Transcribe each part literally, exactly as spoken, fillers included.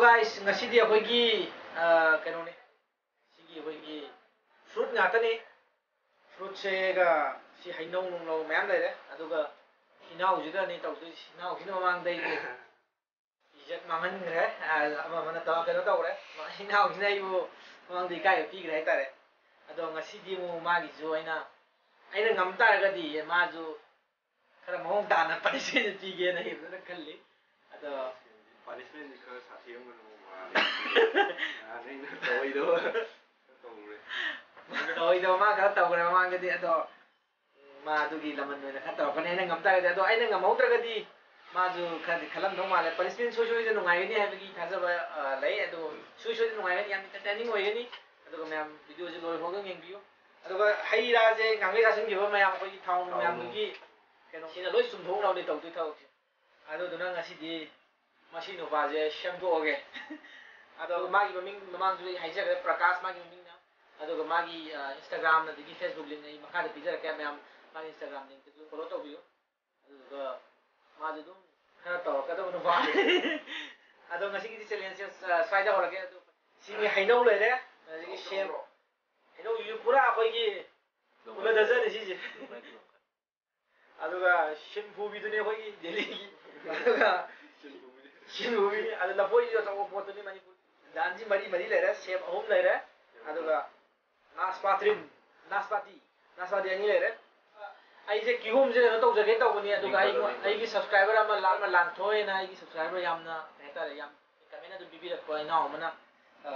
Guys, ꯉꯁꯤꯗꯤ ꯑꯩꯈꯣꯏꯒꯤ ꯑ, ꯀꯩꯅꯣꯅꯤ, ꯁꯤꯒꯤ ꯑꯩꯈꯣꯏꯒꯤ ꯐ꯭ꯔꯨꯠ ꯉꯥꯛꯇꯅꯤ꯫ ꯐ꯭ꯔꯨꯠꯁꯦꯒ ꯁꯤ ꯍꯩꯅꯧ ꯅꯨꯡꯅꯧ ꯃꯌꯥꯝ ꯂꯩꯔꯦ꯫ ꯑꯗꯨꯒ ꯏꯅꯥꯎꯁꯤꯒꯅꯤ ꯇꯧꯗꯣꯏꯁꯤ꯫ ꯏꯅꯥꯎꯁꯤꯅ ꯃꯃꯥꯡꯗ ꯑꯩꯒꯤ ꯏꯖꯠ ꯃꯥꯡꯍꯟꯈ꯭ꯔꯦ꯫ ꯑ, ꯑꯃ ꯑꯃꯅ ꯇꯧꯔ ꯀꯩꯅꯣ ꯇꯧꯈ꯭ꯔꯦ꯫ ꯏꯅꯥꯎꯁꯤꯅ ꯑꯩꯕꯨ ꯃꯃꯥꯡꯗ ꯏꯀꯥꯏꯕ ꯄꯤꯈ꯭ꯔꯦ ꯍꯥꯏꯇꯥꯔꯦ꯫ ꯑꯗꯣ ꯉꯁꯤꯗꯤ ꯑꯃꯨꯛ ꯃꯥꯒꯤꯁꯨ ꯑꯩꯅ ꯑꯩꯅ ꯉꯝ ꯇꯥꯔꯒꯗꯤ ꯃꯥꯁꯨ ꯈꯔ ꯃꯑꯣꯡ ꯇꯥꯅ ꯄꯅꯤꯁꯃꯦꯟ ꯄꯤꯒꯦꯅ ꯑꯩ ꯐꯖꯅ ꯈꯜꯂꯤ꯫ ꯑꯗꯣ ꯄꯅꯤꯁꯃꯦꯟꯗꯤ ꯈꯔ ꯁꯥꯊꯤꯔꯝꯒꯅꯤ꯫ ꯃꯥꯅꯦ꯫ ꯅꯍꯥꯟ ꯑꯩꯅ ꯇꯧꯔꯤꯗꯣ ꯈꯔ ꯇꯧꯔꯦ꯫ ꯇꯧꯔꯤꯗꯣ ꯃꯥ ꯈꯔ ꯇꯧꯈ꯭ꯔꯦ ꯃꯃꯥꯡꯗꯗꯤ꯫ ꯑꯗꯣ ꯃꯥ ꯑꯗꯨꯒꯤ ꯂꯃꯟ ꯑꯣꯏꯅ ꯈꯔ ꯇꯧꯔꯛꯀꯅꯤ ꯑꯩꯅ ꯉꯝ ꯇꯥꯔꯒꯗꯤ꯫ ꯑꯗꯣ ꯑꯩꯅ ꯉꯝꯍꯧꯗ꯭ꯔꯒꯗꯤ ꯃꯥꯁꯨ ꯈꯔꯗꯤ ꯈꯜꯂꯝꯗꯧ ꯃꯥꯜꯂꯦ꯫ ꯄꯅꯤꯁꯃꯦꯟ ꯁꯣꯏ ꯁꯣꯏꯗꯅ ꯅꯨꯡꯉꯥꯏꯒꯅꯤ ꯍꯥꯏꯕꯒꯤ ꯊꯥꯖꯕ, ꯑ, ꯂꯩ꯫ ꯑꯗꯣ ꯁꯣꯏ ꯁꯣꯏꯗꯅ ꯅꯨꯡꯉꯥꯏꯒꯅꯤ, ꯌꯥꯝ ꯏꯟꯇꯔꯇꯦꯅꯤꯡ ꯑꯣꯏꯒꯅꯤ꯫ ꯑꯗꯨꯒ ꯃꯌꯥꯝ ꯚꯤꯗꯤꯑꯣꯁꯦ ꯂꯣꯏꯐꯥꯎꯗ ꯌꯦꯡꯕꯤꯌꯨ꯫ ꯑꯗꯨꯒ ꯍꯩ ꯔꯥꯁꯦ ꯉꯥꯡꯒꯩ ꯆꯥꯁꯤꯟꯈꯤꯕ ꯃꯌꯥꯝ, ꯑꯩꯈꯣꯏꯒꯤ ꯊꯥꯎ ꯅꯨꯡ ꯊꯥꯎ ꯃꯌꯥꯝꯗꯨꯒꯤ ꯀꯩꯅꯣ, ꯁꯤꯅ ꯂꯣꯏ ꯆꯨꯝꯊꯣꯛꯅꯕꯅꯤ ꯇꯧꯗꯣꯏ ꯊꯕꯛꯁꯦ꯫ ꯑꯗꯨꯗꯨꯅ ꯉꯁꯤꯗꯤ ꯃꯁꯤ ꯅꯨꯄꯥꯁꯦ ꯁꯦꯝꯗꯣꯛꯑꯒꯦ꯫ ꯑꯗꯣ ꯃꯥꯒꯤ ꯃꯃꯤꯡ ꯃꯃꯥꯡꯁꯨ ꯑꯩ ꯍꯥꯏꯖꯈ꯭ꯔꯦ, ꯄ꯭ꯔꯀꯥꯁ ꯃꯥꯒꯤ ꯃꯃꯤꯡꯅ꯫ ꯑꯗꯨꯒ ꯃꯥꯒꯤ, ꯑ, Instagram ꯑꯗꯒꯤ Facebook link ꯑꯩ ꯃꯈꯥꯗ ꯄꯤꯖꯔꯛꯀꯦ, ꯃꯌꯥꯝ ꯃꯥꯒꯤ Instagram linkꯇꯁꯨ follow ꯇꯧꯕꯤꯌꯨ꯫ ꯑꯗꯨꯗꯨꯒ ꯃꯥꯁꯨ ꯑꯗꯨꯝ ꯈꯔ ꯇꯧꯔꯛꯀꯗꯕ ꯅꯨꯄꯥ꯫ ꯑꯗꯣ ꯉꯁꯤꯒꯤꯗꯤ challengeꯁꯦ, ꯑ, ꯁ꯭ꯋꯥꯏꯗ ꯍꯧꯔꯒꯦ꯫ ꯑꯗꯣ ꯁꯤꯒꯤ ꯍꯩꯅꯧ ꯂꯩꯔꯦ, ꯑꯗꯒꯤ ꯁꯦꯝ, ꯍꯩꯅꯧꯁꯤꯁꯨ ꯄꯨꯔꯥ ꯑꯩꯈꯣꯏꯒꯤ ꯄꯨꯔꯥ ꯗꯔꯖꯟꯅꯤ ꯁꯤꯁꯦ꯫ ꯑꯗꯨꯒ ꯁꯤꯟꯐꯨꯕꯤꯗꯨꯅꯤ ꯑꯩꯈꯣꯏꯒꯤ ꯗꯦꯜꯂꯤꯒꯤ꯫ ꯑꯗꯨꯒ ꯁꯤꯟꯐꯨꯕꯤ, ꯑꯗꯨ ꯂꯐꯣꯏꯁꯨ ꯑꯆꯧꯕ ꯄꯣꯠꯇꯨꯅꯤ ꯃꯅꯤꯄꯨꯔ꯫ ꯗꯥꯟꯁꯤ ꯃꯔꯤ ꯃꯔꯤ ꯂꯩꯔꯦ, ꯁꯦꯝ ꯑꯍꯨꯝ ꯂꯩꯔꯦ, ꯑꯗꯨꯒ ꯅꯥꯁꯄꯥꯇꯤꯟ, ꯅꯥꯁꯄꯥꯇꯤ, ꯅꯥꯁꯄꯥꯇꯤ ꯑꯅꯤ ꯂꯩꯔꯦ꯫ ꯑꯩꯁꯦ ꯀꯤꯍꯣꯝꯁꯦ ꯀꯩꯅꯣ ꯇꯧꯖꯒꯦ ꯇꯧꯕꯅꯤ, ꯑꯗꯨꯒ ꯑꯩꯉꯣꯟ-, ꯑꯩꯒꯤ subscriber ꯑꯃ ꯂꯥꯛ ꯑꯃ ꯂꯥꯟꯊꯣꯛꯑꯦꯅ, ꯑꯩꯒꯤ subscriber ꯌꯥꯝꯅ ꯀꯩ ꯍꯥꯏꯇꯥꯔꯦ, ꯌꯥꯝ comment ꯑꯗꯨꯝ ꯄꯤꯕꯤꯔꯛꯄ ꯏꯅꯥꯎ ꯑꯃꯅ, ꯑ,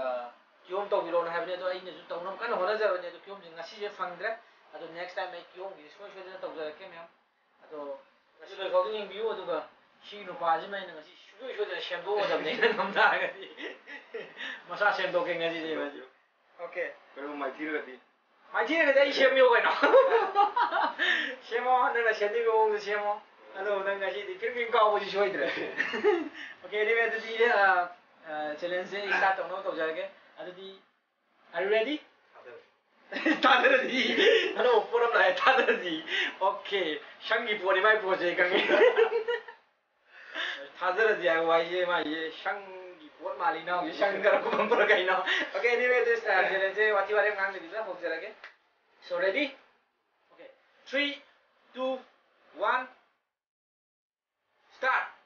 ꯀꯤꯍꯣꯝ ꯇꯧꯕꯤꯔꯛꯑꯣꯅ ꯍꯥꯏꯕꯅꯤ꯫ ꯑꯗꯣ ꯑꯩꯅꯁꯨ ꯇꯧꯅꯕ ꯀꯟꯅ ꯍꯣꯠꯅꯖꯕꯅꯤ꯫ ꯑꯗꯣ ꯀꯤꯍꯣꯝꯁꯦ ꯉꯁꯤꯁꯦ ꯐꯪꯗ꯭ꯔꯦ꯫ ꯑꯗꯣ next time ꯑꯩ ꯀꯤꯍꯣꯝꯒꯤꯗꯤ ꯁꯨꯡꯁꯣꯏ ꯁꯣꯏꯗꯅ ꯇꯧꯖꯔꯛꯀꯦ ꯃꯌꯥꯝ꯫ ꯑꯗꯣ ꯉꯁꯤ ꯂꯣꯏꯐꯥꯎꯗ ꯌꯦꯡꯕꯤꯌꯨ꯫ ꯑꯗꯨꯒ ꯁꯤ ꯅꯨꯄꯥꯁꯤꯃ ꯑꯩꯅ ꯉꯁꯤ ꯁꯨꯡꯁꯣꯏ ꯁꯣꯏꯗꯅ ꯁꯦꯝꯗꯣꯛꯑꯗꯕꯅꯤ ꯑꯩꯅ ꯉꯝ ꯇꯥꯔꯒꯗꯤ꯫ ꯃꯁꯥ ꯁꯦꯝꯗꯣꯛꯀꯦ ꯉꯁꯤꯗꯤ ꯃꯥꯁꯦ꯫ Okay꯫ ꯀꯩꯅꯣ ꯃꯥꯏꯊꯤꯔꯒꯗꯤ? ꯃꯥꯏꯊꯤꯔꯒꯗꯤ ꯑꯩ ꯁꯦꯝꯕꯤꯌꯣ ꯀꯩꯅꯣ꯫ ꯁꯦꯝꯃꯣ, ꯅꯪꯅ ꯁꯦꯝꯅꯤꯡꯕ ꯃꯑꯣꯡꯗ ꯁꯦꯝꯃꯣ꯫ ꯑꯗꯣ ꯅꯪ ꯉꯁꯤꯗꯤ ꯐꯤꯔꯤꯡ ꯐꯤꯔꯤꯡ ꯀꯥꯎꯕꯁꯤ ꯁꯣꯏꯗ꯭ꯔꯦ꯫ Okay, anyway, ꯑꯗꯨꯗꯤ, ꯑ, ꯑ, challengeꯁꯦ start ꯇꯧꯅꯕ ꯇꯧꯖꯔꯒꯦ꯫ ꯑꯗꯨꯗꯤ, are you ready? ꯊꯥꯗꯔꯗꯤ꯫ ꯑꯅꯧꯕ ꯄꯣꯠ ꯑꯃ ꯂꯥꯛꯑꯦ, ꯊꯥꯗꯔꯗꯤ꯫ Okay, ꯁꯪꯒꯤ ꯄꯣꯠꯅꯤ ꯃꯥꯏ ꯄꯣꯠꯁꯦ, ꯑꯩ ꯈꯪꯉꯦ꯫ ꯊꯥꯗꯔꯗꯤ ꯍꯥꯏꯕ ꯋꯥꯍꯩꯁꯦ ꯃꯥꯒꯤ ꯁꯪꯒꯤ ꯄꯣꯠ ꯃꯥꯜꯂꯤ ꯏꯅꯥꯎꯒꯤ ꯁꯪꯒꯔ ꯈꯨꯝꯃꯛꯄ꯭ꯔꯥ ꯀꯩꯅꯣ? Okay, anyway, this, uh, challenge ꯁꯦ ꯋꯥꯊꯤ ꯋꯥꯔꯦꯝ ꯉꯥꯡꯗꯕꯤꯗ ꯍꯧꯖꯔꯒꯦ. So, ready? Okay. Three, two, one, start.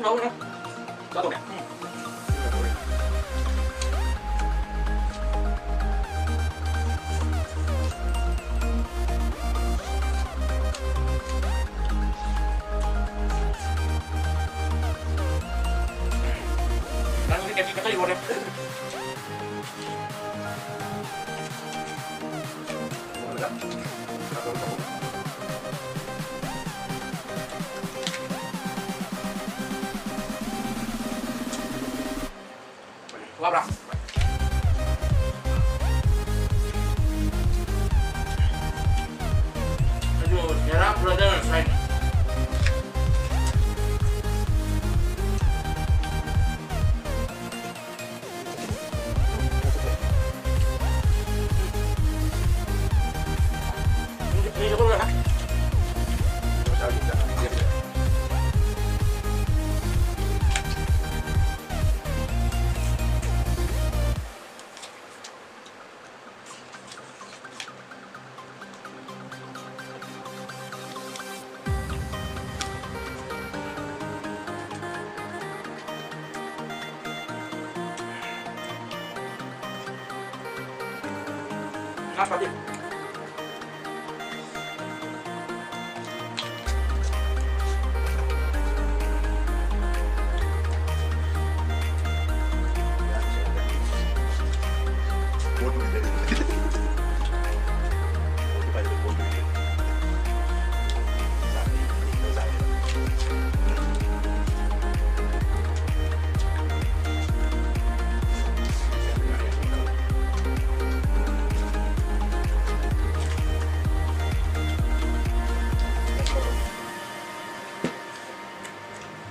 ꯍꯧꯔꯦ꯫ ꯆꯥꯊꯣꯛꯑꯦ꯫ ꯅꯪꯗꯤ ꯀꯦꯖꯤ ꯈꯛꯇ ꯌꯣꯜꯂꯦ꯫ ꯋꯥꯕ꯭ꯔꯥ? ꯑꯗꯨ ꯍꯦꯔꯥ ꯕ꯭ꯔꯗꯔꯁ ꯍꯥꯏꯅꯤ꯫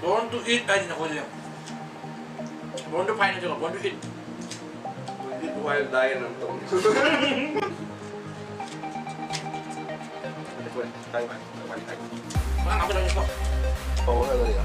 Born to eat ꯍꯥꯏꯁꯤꯅ ꯑꯩꯈꯣꯏꯁꯦ꯫ Born to fight ꯅꯠꯇꯦꯀꯣ, born to eat꯫ Eat while die ꯅ ꯇꯧꯅꯤ꯫ ꯑꯩꯈꯣꯏ ꯇꯥꯏ ꯃꯥꯏ꯫ ꯄꯨꯔꯥ ꯉꯥꯎꯒꯗꯕꯅꯤꯀꯣ꯫ ꯇꯧꯔꯒ ꯂꯩꯌꯣ꯫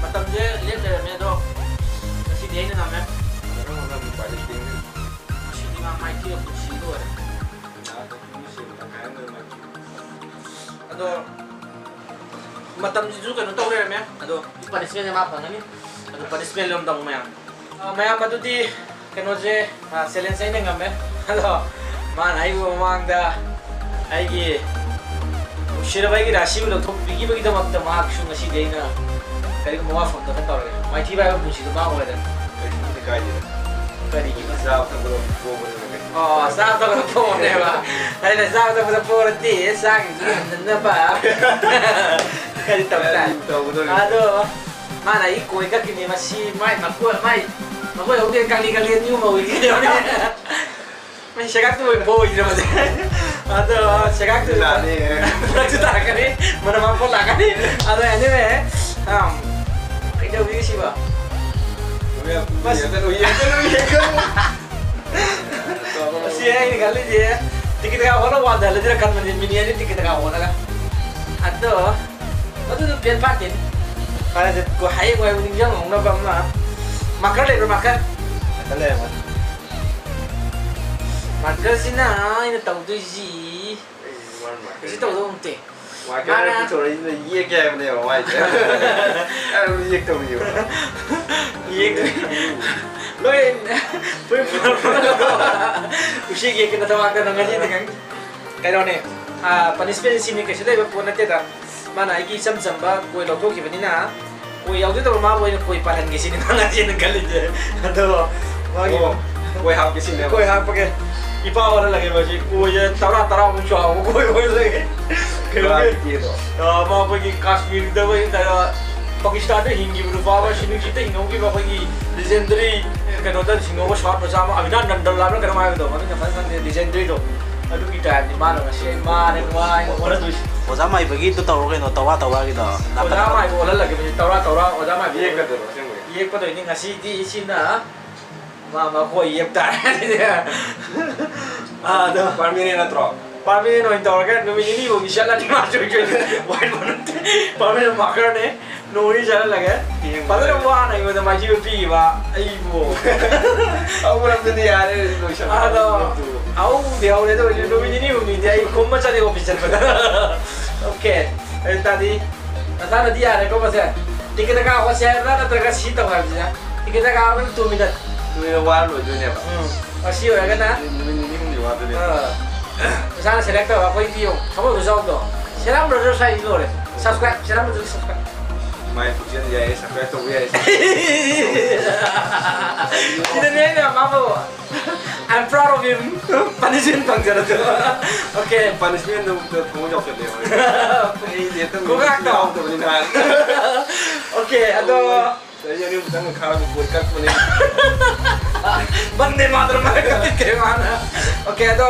ꯃꯇꯝꯁꯦ ꯂꯦꯞ ꯂꯩꯔꯝꯃꯦ, ꯑꯗꯣ ꯉꯁꯤꯗꯤ ꯑꯩꯅ ꯉꯝꯃꯦ꯫ ꯀꯩꯅꯣ ꯉꯝꯃꯦ, ꯎꯄꯥꯏ ꯂꯩꯇꯦ꯫ ꯉꯁꯤꯗꯤ ꯃꯥ ꯃꯥꯏꯊꯤꯕ ꯄꯨꯟꯁꯤ ꯂꯣꯏꯔꯦ꯫ ꯑꯗꯣ ꯃꯇꯝꯁꯤꯁꯨ ꯀꯩꯅꯣ ꯇꯧ ꯂꯩꯔꯝꯃꯦ꯫ ꯑꯗꯣ ꯄꯅꯤꯁꯃꯦꯟꯁꯦ ꯃꯥ ꯐꯪꯒꯅꯤ꯫ ꯑꯗꯣ ꯄꯅꯤꯁꯃꯦꯟ ꯂꯣꯝ ꯇꯧ ꯃꯌꯥꯝ꯫ ꯑ, ꯃꯌꯥꯝ ꯑꯗꯨꯗꯤ ꯀꯩꯅꯣꯁꯦ, ꯑ, ꯆꯦꯂꯦꯟꯖ ꯑꯩꯅ ꯉꯝꯃꯦ꯫ ꯑꯗꯣ ꯃꯥꯅ ꯑꯩꯕꯨ ꯃꯃꯥꯡꯗ ꯑꯩꯒꯤ ꯅꯨꯡꯁꯤꯔꯕ ꯑꯩꯒꯤ ꯔꯥꯁꯤꯕꯨ ꯂꯧꯊꯣꯛꯄꯤꯈꯤꯕꯒꯤꯗꯃꯛꯇ ꯃꯍꯥꯛꯁꯨ ꯉꯁꯤꯗꯤ ꯑꯩꯅ ꯀꯔꯤꯒꯨꯝꯕ ꯋꯥꯐꯝ ꯑꯃꯇꯪ ꯇꯧꯔꯒꯦ꯫ ꯃꯥꯏꯊꯤꯕ ꯍꯥꯏꯕ ꯄꯨꯟꯁꯤꯗꯣ ꯃꯥꯡꯉꯣꯏꯗꯅ꯫ ꯀꯩꯁꯨꯕꯨꯗꯤ ꯀꯥꯏꯗꯦꯗ꯫ ꯀꯔꯤꯒꯤꯅꯣ? ꯆꯥꯕ ꯊꯛꯄꯗ ꯄꯣꯕꯅꯤꯅ ꯀꯩꯅꯣ꯫ ꯑꯣ, ꯆꯥꯕ ꯊꯛꯄꯗ ꯄꯣꯕꯅꯦꯕ꯫ ꯑꯩꯅ ꯆꯥꯕ ꯊꯛꯄꯗ ꯄꯣꯔꯗꯤ ꯆꯥꯈꯤꯕꯗꯨꯅ ꯍꯟꯖꯤꯟꯅꯕ ꯀꯔꯤ ꯇꯧ ꯇꯥꯏ? ꯀꯔꯤ ꯇꯧꯒꯗꯧꯔꯤꯕ? ꯑꯗꯣ ꯃꯥꯅ ꯑꯩ ꯀꯣꯏ ꯀꯛꯈꯤꯅꯦ꯫ ꯃꯁꯤ ꯃꯥꯏ ꯃꯀꯣꯏ, ꯃꯥꯏ ꯃꯀꯣꯏ ꯍꯧꯗꯦ, ꯀꯛꯂꯤ ꯀꯛꯂꯤ ꯑꯅꯤ ꯑꯍꯨꯝ ꯍꯧꯏꯗꯤ ꯀꯩꯗꯧꯅꯤ? ꯃꯁꯤ ꯁꯦꯒꯥꯛꯇꯨ ꯑꯣꯏ ꯄꯣꯏꯗ꯭ꯔꯦ ꯃꯁꯦ꯫ ꯑꯗꯣ ꯁꯦꯒꯥꯛꯇꯨ ꯂꯥꯛꯑꯅꯤ꯫ ꯐꯔꯛꯁꯨ ꯇꯥꯔꯛꯀꯅꯤ, ꯃꯅꯝ ꯃꯥꯡꯕ ꯂꯥꯛꯀꯅꯤ꯫ ꯑꯗꯣ anyway, ꯑꯝ, ꯀꯩꯗꯧꯕꯤꯒꯦ ꯁꯤꯕꯣ? ꯎꯌꯦ, ꯃꯁ- ꯎꯌꯦ, ꯎꯌꯦ, ꯎꯌꯦ, ꯎꯌꯦ꯫ ꯑꯁꯤ ꯑꯩꯅ ꯈꯜꯂꯤꯁꯦ, ꯇꯤꯀꯦꯠ ꯀꯛꯄ ꯍꯣꯠꯅ ꯋꯥꯟꯊꯍꯜꯂꯁꯤꯔ ꯈꯟꯕꯅꯦ, ꯃꯤꯅꯤꯠ ꯑꯅꯤ ꯇꯤꯀꯦꯠ ꯀꯛꯄ ꯍꯣꯠꯅꯒ꯫ ꯑꯗꯣ, ꯑꯗꯨꯗꯣ ꯄꯦꯟ ꯐꯥꯠꯇꯦꯅꯦ꯫ ꯐꯔꯦꯁꯦ, ꯀꯣ-, ꯍꯌꯦꯡ ꯑꯣꯏꯕ ꯅꯤꯡꯁꯤꯡꯍꯧꯅꯕ ꯑꯃ꯫ ꯃꯥꯔꯀꯔ ꯂꯩꯕ꯭ꯔꯥ, ꯃꯥꯔꯀꯔ? ꯃꯥꯔꯀꯔ ꯂꯩꯔꯝꯃꯅꯤ꯫ ꯃꯥꯔꯀꯔꯁꯤꯅ ꯑꯩꯅ ꯇꯧꯗꯣꯏꯁꯤ꯫ ꯑꯩ ꯋꯥꯟ ꯃꯥꯔꯀꯔ꯫ ꯀꯩꯁꯨ ꯇꯧꯗꯧ ꯅꯠꯇꯦ꯫ ꯃꯥꯏꯀꯩ ꯃꯥꯅ ꯄꯨꯊꯣꯔꯛꯏꯁꯤꯅ ꯌꯦꯛꯀꯦ ꯍꯥꯏꯕꯅꯦꯕ ꯃꯥꯏꯁꯦ꯫ ꯑꯗꯨꯝ ꯌꯦꯛꯇꯧꯔꯤꯕ꯫ ꯌꯦꯛꯇꯣꯏ꯫ ꯂꯣꯏ ꯐꯨꯔꯤꯠ ꯐꯨꯔꯤꯠ ꯎꯆꯦꯛ ꯌꯦꯛꯀꯦ ꯅꯠꯇ ꯉꯥꯛꯇ ꯅꯪ ꯉꯁꯤꯗꯤ ꯈꯪꯗꯦ꯫ ꯀꯩꯅꯣꯅꯦ, ꯑꯥ, ꯄꯅꯤꯁꯃꯦꯟ ꯁꯤꯅꯤ ꯀꯩꯁꯨ ꯂꯩꯕ ꯄꯣꯠ ꯅꯠꯇꯦꯗ꯫ ꯃꯥꯅ ꯑꯩꯒꯤ ꯏꯆꯝ ꯆꯝꯕ ꯀꯣꯏ ꯂꯧꯊꯣꯛꯈꯤꯕꯅꯤꯅ ꯀꯣꯏ ꯌꯥꯎꯖꯗꯕ ꯃꯥꯕꯨ ꯑꯩꯅ ꯀꯣꯏ ꯄꯥꯜꯍꯟꯒꯦ ꯁꯤꯅꯤ ꯃꯥꯅ ꯍꯥꯏꯁꯦꯅ ꯈꯜꯂꯤꯁꯦ꯫ ꯑꯗꯣ ꯃꯥꯒꯤ ꯑꯣ, ꯀꯣꯏ ꯍꯥꯞꯀꯦ ꯁꯤꯅꯦꯕ꯫ ꯀꯣꯏ ꯍꯥꯞꯄꯒꯦ꯫ ꯏꯄꯥ ꯑꯣꯜꯍꯜꯂꯒꯦ ꯃꯁꯤ꯫ ꯀꯣꯏꯁꯦ ꯇꯔꯥ, ꯇꯔꯥꯃꯨꯛ ꯆꯥꯎꯕ ꯀꯣꯏ ꯑꯣꯜꯍꯜꯂꯒꯦ꯫ ꯀꯩꯅꯣꯒꯤ, ꯃꯥꯒꯤ ꯀꯦꯗꯣ꯫ ꯑ, ꯃꯥ ꯑꯩꯈꯣꯏꯒꯤ ꯀꯥꯁꯃꯤꯔꯗ ꯑꯩꯈꯣꯏ ꯀꯩꯅꯣ, ꯄꯥꯀꯤꯁꯇꯥꯟꯗ ꯍꯤꯡꯈꯤꯕ ꯅꯨꯄꯥ ꯑꯃ, ꯁꯤꯅꯨꯡꯁꯤꯠꯇ ꯍꯤꯡꯍꯧꯈꯤꯕ ꯑꯩꯈꯣꯏꯒꯤ legendary ꯀꯩꯅꯣꯗ ꯍꯤꯡꯍꯧꯕ ꯁꯥꯠ ꯃꯆꯥ ꯑꯃ, ꯑꯕꯤꯅꯥꯟ ꯅꯟꯗꯟ ꯂꯥꯝꯅ ꯀꯩꯅꯣꯝ ꯍꯥꯏꯕꯗꯣ, ꯃꯃꯤꯡ ꯈꯪꯗꯦ, legendaryꯗꯣ꯫ ꯑꯗꯨꯒꯤ typeꯅꯤ ꯃꯥꯅ ꯉꯁꯤ, ꯃꯥꯅ ꯃꯥ ꯑꯩꯅ ꯑꯣꯜꯍꯟꯗꯣꯏꯁꯦ꯫ ꯑꯣꯖꯥ ꯃꯥꯏꯕꯒꯤꯗꯣ ꯇꯧꯔꯣ ꯀꯩꯅꯣ, ꯇꯧꯔꯥ ꯇꯧꯔꯥꯒꯤꯗꯣ꯫ ꯑꯣꯖꯥ ꯃꯥꯏꯕ ꯑꯣꯜꯍꯜꯂꯒꯦ, ꯃꯁꯤ ꯇꯧꯔꯥ ꯇꯧꯔꯥ ꯑꯣꯖꯥ ꯃꯥꯏꯕ ꯌꯦꯛꯀꯗꯣꯏꯔꯣ ꯑꯁꯦꯡꯕꯒꯤ? ꯌꯦꯛꯄꯗꯣꯏꯅꯤ ꯉꯁꯤꯗꯤ ꯁꯤꯅ꯫ ꯃꯥ ꯃꯈꯣꯏ ꯌꯦꯞ ꯇꯥꯔꯦ꯫ ꯑꯥ, ꯑꯗꯣ permanent ꯅꯠꯇ꯭ꯔꯣ? Permanent ꯑꯣꯏꯅ ꯇꯧꯔꯒ ꯅꯨꯃꯤꯠ ꯅꯤꯅꯤꯐꯥꯎꯗꯤ ꯆꯠꯂꯅꯤ ꯃꯥ ꯆꯨꯏ ꯆꯨꯏ꯫ Whiteboard ꯅꯠꯇꯦ, permanent markerꯅꯦ꯫ ꯅꯣꯡ ꯅꯤꯅꯤ ꯆꯠꯍꯜꯂꯒꯦ꯫ ꯌꯦꯡꯕ ꯐꯖꯅ ꯌꯥꯏ꯫ ꯋꯥꯅ ꯑꯩꯉꯣꯟꯗ ꯃꯥꯏꯊꯤꯕ ꯄꯤꯈꯤꯕ ꯑꯩꯕꯨ꯫ ꯑꯃꯔꯣꯝꯗꯗꯤ ꯌꯥꯔꯦ, ꯂꯣꯏꯁꯜꯂꯣ꯫ ꯑꯗꯣ ꯑꯗꯨ꯫ ꯍꯧꯗꯤ ꯍꯧꯔꯦ, ꯑꯗꯨ ꯑꯣꯏꯔꯁꯨ ꯅꯨꯃꯤꯠ ꯅꯤꯅꯤ ꯍꯨꯝꯅꯤꯗꯤ ꯑꯩ ꯈꯨꯝꯕ ꯆꯠꯂꯦ office ꯆꯠꯄꯗ꯫ Okay, ꯑꯗꯨ ꯇꯥꯔꯗꯤ ꯃꯁꯥꯅꯗꯤ ꯌꯥꯔꯦꯀꯣ ꯃꯁꯦ? Ticket ꯀꯛꯑ ꯍꯣꯠꯁꯦ ꯍꯥꯏꯕ꯭ꯔꯥ, ꯅꯠꯇ꯭ꯔꯒ ꯁꯤ ꯇꯧ ꯍꯥꯏꯕꯁꯤꯅ? Ticket ꯀꯛꯑꯒ two minute꯫ ꯅꯨꯃꯤꯠ ꯋꯥꯔ ꯂꯣꯏꯗꯣꯏꯅꯦꯕ꯫ ꯎꯝ, ꯑꯁꯤ ꯑꯣꯏꯔꯒꯅ ꯅꯨꯃꯤꯠ ꯅꯤꯅꯤ ꯍꯨꯝꯅꯤ ꯋꯥꯗꯣꯏꯅꯦꯕ꯫ ꯑꯥ, ꯃꯁꯥꯅ select ꯇꯧꯔꯒ ꯑꯩꯈꯣꯏꯗꯤ ꯌꯦꯡꯉꯨ, ꯊꯕꯛ ꯑꯗꯨ ꯆꯥꯎꯗꯣ꯫ ꯁꯦꯔꯥꯝ Brothers ꯍꯥꯏꯗꯤ ꯂꯣꯏꯔꯦ꯫ Subscribe, ꯁꯦꯔꯥꯝ Brothers subscribe꯫ My ꯄꯨꯛꯆꯦꯜ ꯌꯥꯏꯌꯦ, subscribe ꯇꯧꯕ ꯌꯥꯏꯌꯦ꯫ ꯁꯤꯗꯅꯦ ꯑꯩꯅ ꯃꯥꯕꯨ I'm proud of him꯫ Punishment ꯐꯪꯖꯔꯁꯨ꯫ Okay꯫ Punishment ꯗꯨ ꯊꯃꯣꯏ ꯆꯥꯎꯁꯜꯂꯦꯕ꯫ ꯑꯩꯗꯤ ꯍꯦꯛꯇ ꯈꯨꯒꯥꯛꯇꯣ꯫ ꯌꯥꯎꯗꯕꯅꯤ ꯅꯍꯥꯟ꯫ Okay, ꯑꯗꯣ ꯆꯍꯤ ꯑꯅꯤꯃꯨꯛꯇꯪ ꯈꯥꯡꯉꯒ ꯕꯣꯏ ꯀꯛꯄꯅꯦ꯫ ꯕꯟꯗꯦ ꯃꯥꯇꯔꯝ ꯍꯥꯏꯔ ꯀꯛꯊꯠꯈ꯭ꯔꯦ ꯃꯥꯅ꯫ Okay, ꯑꯗꯣ,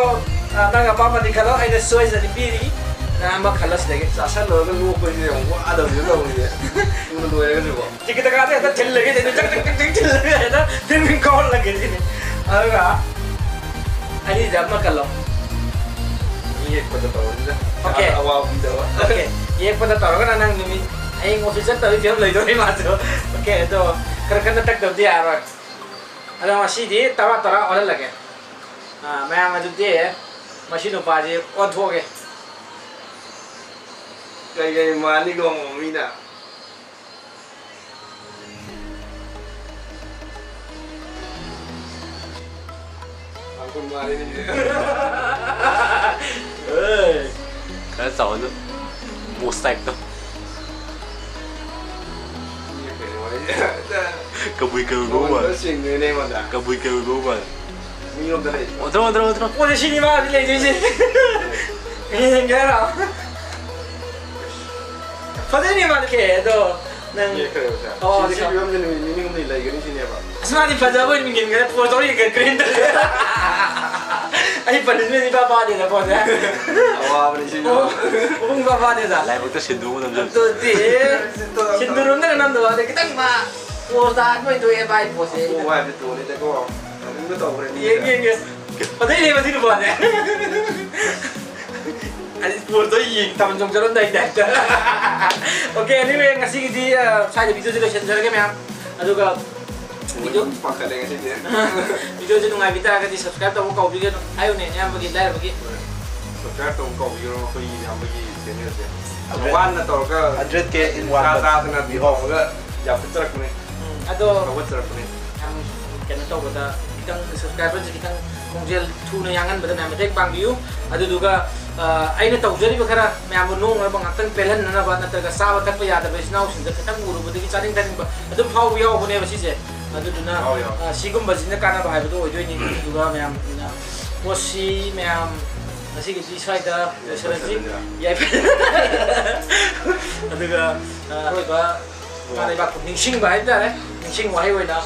ꯑ, ꯅꯪ ꯑꯄꯥꯝꯕꯗꯤ ꯈꯜꯂꯣ, ꯑꯩꯅ choice ꯑꯅꯤ ꯄꯤꯔꯤ꯫ ꯅꯪ ꯑꯃ ꯈꯜꯂꯣ ꯁꯤꯗꯒꯤ꯫ ꯆꯥꯁꯜꯂꯨꯔꯒ ꯅꯣꯛꯄꯁꯤꯗꯤ ꯌꯥꯝ ꯋꯥꯗꯕꯁꯨ ꯇꯧꯔꯤꯁꯦ꯫ ꯊꯨꯅ ꯂꯣꯏꯔꯒꯁꯨꯀꯣ꯫ Ticket ꯀꯛꯑꯗꯤ ꯍꯦꯛꯇ ꯊꯤꯜꯂꯒꯦ ꯁꯤꯅꯤ, ꯆꯛ ꯆꯛ ꯆꯛ ꯆꯛ ꯊꯤꯜꯂꯒꯦ ꯍꯦꯛꯇ ꯐꯤꯡ ꯐꯤꯡ ꯀꯥꯎꯍꯜꯂꯒꯦ ꯁꯤꯅꯤ꯫ ꯑꯗꯨꯒ ꯑꯅꯤꯁꯦ ꯑꯃ ꯈꯜꯂꯣ꯫ ꯌꯦꯛꯄꯗ ꯇꯧꯔꯅꯤꯗ꯫ Okay꯫ ꯑꯋꯥꯕ ꯄꯤꯗꯕ꯫ Okay꯫ ꯌꯦꯛꯄꯗ ꯇꯧꯔꯒꯅ ꯅꯪ ꯅꯨꯃꯤꯠ ꯍꯌꯦꯡ office ꯆꯠꯇꯕꯒꯤ ꯐꯤꯕꯝ ꯂꯩꯗꯣꯔꯤ ꯃꯥꯁꯨ꯫ Okay, ꯑꯗꯣ ꯈꯔ ꯀꯟꯅ ꯇꯛꯇꯕꯗꯤ ꯌꯥꯔꯔꯣꯏ꯫ ꯑꯗꯣ ꯉꯁꯤꯗꯤ ꯇꯔꯥ ꯇꯔꯥ ꯑꯣꯜꯍꯜꯂꯒꯦ꯫ ꯑꯥ, ꯃꯌꯥꯝ ꯑꯗꯨꯗꯤ ꯃꯁꯤ ꯅꯨꯄꯥꯁꯤ ꯑꯣꯟꯊꯣꯛꯑꯒꯦ꯫ ꯀꯩ ꯀꯩ ꯃꯥꯜꯂꯤꯒꯣ ꯃꯤꯅ? ꯇꯥꯡꯈꯨꯜ ꯃꯥꯜꯂꯤꯅꯦ꯫ ꯑꯦ꯫ ꯈꯔ ꯆꯥꯎꯍꯜꯂꯨ꯫ Boss type ꯇꯣ꯫ ꯃꯤ ꯀꯩꯅꯣ ꯍꯥꯏꯁꯦ꯫ ꯀꯕꯨꯏ ꯀꯕꯨꯏ ꯃꯑꯣꯡ ꯃꯥꯜꯂꯦ꯫ ꯃꯉꯣꯟꯗ ꯆꯤꯡꯗꯣꯏꯅꯦ ꯑꯩꯉꯣꯟꯗ꯫ ꯀꯕꯨꯏ ꯀꯕꯨꯏ ꯃꯑꯣꯡ ꯃꯥꯜꯂꯦ꯫ ꯃꯤꯔꯣꯝꯗ ꯂꯩ꯫ ꯑꯣꯟꯊꯣꯔꯛꯑꯣ, ꯑꯣꯟꯊꯣꯔꯛꯑꯣ, ꯑꯣꯟꯊꯣꯔꯛꯑꯣ꯫ ꯄꯣꯠꯁꯦ ꯁꯤꯅꯤ ꯃꯥ ꯍꯧꯖꯤꯛ ꯂꯩꯗꯣꯏꯁꯦ꯫ ꯌꯦꯡꯒꯦ ꯍꯥꯏꯔꯣ? ꯐꯖꯩꯅꯦ ꯃꯥꯗꯤ ꯀꯦ, ꯑꯗꯣ ꯅꯪ ꯌꯦꯡꯈ꯭ꯔꯦꯕꯁꯦ꯫ ꯑꯣ, ꯁꯤ, ꯁꯤ ꯁꯤ ꯐꯤꯕꯝꯁꯦ ꯅꯨꯃꯤꯠ ꯅꯤꯅꯤ ꯍꯨꯝꯅꯤ ꯂꯩꯒꯅꯤ ꯁꯤꯅꯦꯕ꯫ ꯑꯁ, ꯃꯥꯗꯤ ꯐꯖꯕ ꯑꯣꯏꯅ ꯃꯤꯡꯁꯤꯟꯈ꯭ꯔꯦ, ꯄꯣꯁ ꯇꯧꯔ ꯌꯦꯡꯈꯠꯈ꯭ꯔꯦ꯫ ꯑꯩ ꯄꯅꯤꯁꯃꯦꯟ ꯏꯄꯥ ꯄꯥꯗꯦꯗ ꯄꯣꯁꯁꯦ꯫ ꯑꯋꯥꯕꯅꯤ ꯁꯤ꯫ ꯑꯣ, ꯃꯄꯨꯡ ꯏꯄꯥ ꯄꯥꯗꯦꯗ꯫ ꯂꯥꯏꯕꯛꯇ ꯁꯤꯟꯗꯨ ꯑꯃ ꯅꯝꯁꯤꯜꯂꯨ꯫ ꯑꯗꯨꯗꯤ ꯁꯤꯟꯗꯨꯔ ꯑꯃꯅꯒ ꯅꯝꯗꯕ ꯋꯥꯗꯤ ꯈꯤꯇꯪ ꯃꯥ ꯄꯣꯁꯇ ꯍꯥꯠꯄ ꯑꯣꯏꯅ ꯊꯣꯛꯑꯦ ꯚꯥꯏ ꯄꯣꯁꯁꯦ꯫ ꯑꯣ, ꯚꯥꯏ, ꯕꯤꯇꯣꯅꯤꯗꯀꯣ꯫ ꯑꯗꯨꯝꯒ ꯇꯧꯈ꯭ꯔꯦ ꯃꯤꯁꯦ꯫ ꯌꯦꯡ, ꯌꯦꯡꯒꯦ꯫ ꯐꯖꯩꯅꯦ ꯃꯁꯤ ꯅꯨꯄꯥꯁꯦ꯫ ꯑꯩ ꯄꯣꯁꯇꯣ ꯌꯦꯡ ꯊꯥꯕꯜ ꯆꯣꯡ ꯆꯠꯂꯝꯗꯥꯏ ꯇꯥꯏꯞꯇ꯫ Okay, anyway, ꯉꯁꯤꯒꯤꯗꯤ, ꯑ, ꯁ꯭ꯋꯥꯏꯗ ꯚꯤꯗꯤꯑꯣꯁꯦ ꯂꯣꯏꯁꯤꯟꯖꯔꯒꯦ ꯃꯌꯥꯝ꯫ ꯑꯗꯨꯒ ꯚꯤꯗꯤꯑꯣ ꯄꯥꯈꯠꯂꯦ ꯉꯁꯤꯗꯤ꯫ ꯚꯤꯗꯤꯑꯣꯁꯦ ꯅꯨꯡꯉꯥꯏꯕꯤ ꯇꯥꯔꯒꯗꯤ subscribe ꯇꯧꯕ ꯀꯥꯎꯕꯤꯒꯅꯨ꯫ ꯍꯥꯏꯌꯨꯅꯦ, ꯏꯌꯥꯝꯕꯒꯤ ꯂꯥꯏꯔꯕꯒꯤ꯫ Subscribe ꯇꯧꯕ ꯀꯥꯎꯕꯤꯒꯅꯨ ꯑꯩꯈꯣꯏꯒꯤ ꯏꯌꯥꯝꯕꯒꯤ channelꯁꯦ꯫ Hundred, ꯋꯥꯅ ꯇꯧꯔꯒ hundred K in one ꯆꯥ month꯫ ꯆꯥꯗꯅ ꯊꯧꯔꯒ ꯌꯥꯝ ꯐꯨꯠꯆꯔꯛꯄꯅꯦ꯫ ꯎꯝ, ꯑꯗꯣ ꯍꯧꯒꯠꯆꯔꯛꯄꯅꯦ꯫ ꯌꯥꯝ ꯀꯩꯅꯣ ꯇꯧꯕꯗ ꯈꯤꯇꯪ subscriberꯁꯦ ꯈꯤꯇꯪ ꯈꯣꯡꯖꯦꯜ ꯊꯨꯅ ꯌꯥꯡꯍꯟꯕꯗ ꯃꯌꯥꯝ ꯃꯇꯦꯡ ꯄꯥꯡꯕꯤꯌꯨ꯫ ꯑꯗꯨꯗꯨꯒ, ꯑ, ꯑꯩꯅ ꯇꯧꯖꯔꯤꯕ ꯈꯔ ꯃꯌꯥꯝꯕꯨ ꯅꯣꯡꯅꯕ ꯉꯥꯛꯇꯪ ꯄꯦꯜꯍꯟꯅꯅꯕ ꯅꯠꯇ꯭ꯔꯒ ꯆꯥꯕ ꯊꯛꯄ ꯌꯥꯗꯕ ꯏꯆꯤꯟ ꯏꯅꯥꯎꯁꯤꯡꯗ ꯈꯤꯇꯪ ꯎꯔꯨꯕꯗꯒꯤ ꯆꯥꯅꯤꯡ ꯊꯛꯅꯤꯡꯕ ꯑꯗꯨꯝ ꯐꯥꯎꯕ ꯌꯥꯎꯕꯅꯦꯕ ꯁꯤꯁꯦ꯫ ꯑꯗꯨꯗꯨꯅ, ꯌꯥꯎ, ꯌꯥꯎ꯫ ꯑ, ꯁꯤꯒꯨꯝꯕꯁꯤꯅ ꯀꯥꯟꯅꯕ ꯍꯥꯏꯕꯗꯣ ꯑꯣꯏꯗꯣꯏꯅꯤ꯫ ꯑꯗꯨꯗꯨꯒ ꯃꯌꯥꯝꯅ ꯄꯣꯠꯁꯤ ꯃꯌꯥꯝ ꯉꯁꯤꯒꯤꯗꯤ ꯁ꯭ꯋꯥꯏꯗ ꯂꯣꯏꯁꯤꯜꯂꯁꯤ꯫ ꯌꯥꯏꯐꯔꯦ꯫ ꯑꯗꯨꯒ, ꯑ, ꯑꯔꯣꯏꯕ ꯏꯃꯥ ꯂꯩꯕꯥꯛꯄꯨ ꯅꯤꯡꯁꯤꯡꯕ ꯍꯥꯏꯕ ꯇꯥꯔꯦ꯫ ꯅꯤꯡꯁꯤꯡ ꯋꯥꯍꯩ ꯑꯣꯏꯅ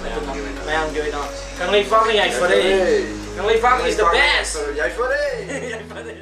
ꯃꯌꯥꯝꯒꯤ ꯑꯣꯏꯅ꯫ ꯃꯌꯥꯝꯒꯤ ꯑꯣꯏꯅ ꯀꯪꯂꯩꯄꯥꯛꯅ ꯌꯥꯏꯐꯔꯦ꯫ ꯌꯥꯏꯐꯔꯦ꯫ Kangleipak is the best꯫ ꯌꯥꯏꯐꯔꯦ꯫ ꯌꯥꯏꯐꯔꯦ꯫